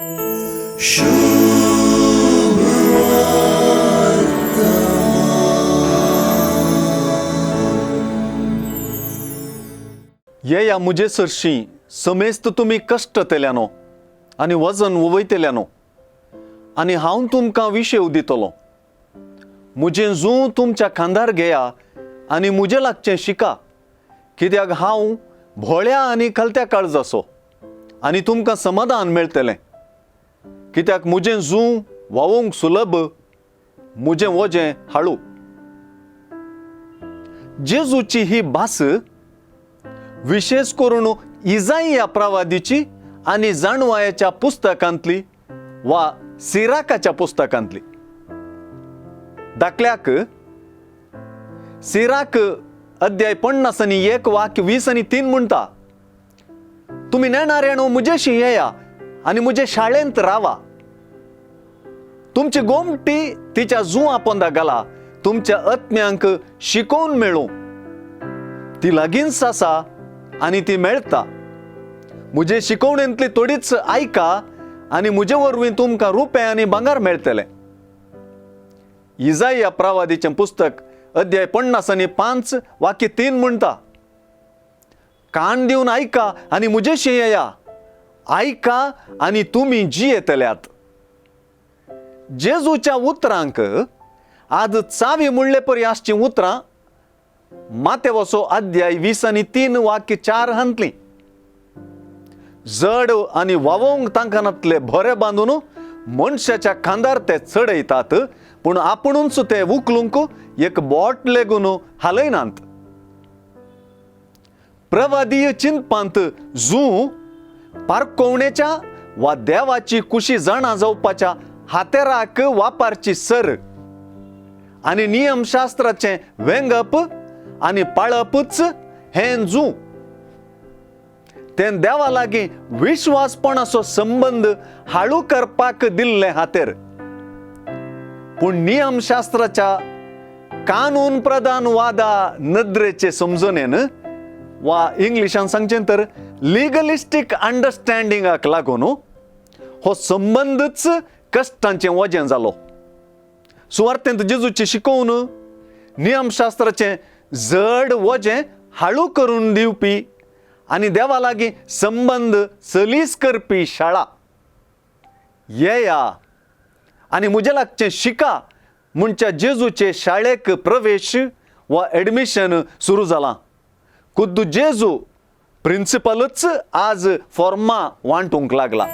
येया म्हजे सरशीं समेस्त तुमी कश्टतेल्यानो आनी वजन वयतल्यानो आनी हांव तुमकां विशेव दितलो. म्हजें जूं तुमच्या खांदार घेया आनी म्हजें लागचें शिका, कित्याक हांव भोळ्या आनी खलत्या काळजाचो आनी तुमकां समाधान मेळटलें. कित्याक म्हजें जूं व्हांवूंक सुलभ, म्हजें वजें हाळू. जेजूची ही भास विशेश करून इजाइया प्रवादीची आनी जाणवायाच्या पुस्तकांतली वा सिराकाच्या पुस्तकांतली. दाखल्याक सिराक अध्याय 50 आनी 1 वाक्य 20 आनी 3 म्हणटा, तुमी नेणाऱ्यानो म्हजेशी येया आनी म्हजे शाळेंत रावा. तुमची गोमटी तिच्या जुंवा पोंदा घाला, तुमच्या आत्म्यांक शिकोवन मेळूं. ती लागींच आसा आनी ती मेळटा. म्हजे शिकोवणेंतली थोडीच आयका आनी म्हजे वरवीं तुमकां रुपें आनी भांगर मेळटलें. इजाइया प्रवादीचें पुस्तक अध्याय 50 आनी 5 वाक्य 3 म्हणटा, कान दिवन आयका आनी म्हजेशी येया, आयका आनी तुमी जियेतल्यात. जेजूच्या उतरांक आज चावी म्हणले परी आसचीं उतरां मातेवचो अध्याय 20 आनी 3 वाक्य 4 हांतली. जड आनी वावोंक तांकां नातले भोरे बांदून मनशाच्या खांदार ते चडयतात, पूण आपुणूच ते उखलूंक एक बोट लेगून हालयनात. प्रवादीय चिंतपांत जूं पारकोवणेच्या वा देवाची कुशी जाणा जावपाच्या हातेराक वापरची सर आनी नियमशास्त्राचें वेंगप आनी पाळपूच हें जूं. तें देवा लागीं विश्वासपणाचो संबंद हाळू करपाक दिल्लें हातेर. पूण नियमशास्त्राच्या कानून प्रधान वादा नदरेचे समजणेन वा इंग्लिशान सांगचें तर लिगलिस्टीक अंडरस्टँडिंगाक लागून हो संबंदच कश्टांचें वजें जालो. सुवार्थेंत जेजूची शिकोवन नियमशास्त्राचें जड वजें हाळू करून दिवपी आनी देवा लागीं संबंद सलीस करपी शाळा. येया आनी म्हजे लागचें शिका म्हणच्या जेजूचे शाळेक प्रवेश वा एडमिशन सुरू जालां. खुद्द जेजू प्रिंसिपलूच आज फॉर्मा वांटूंक लागला.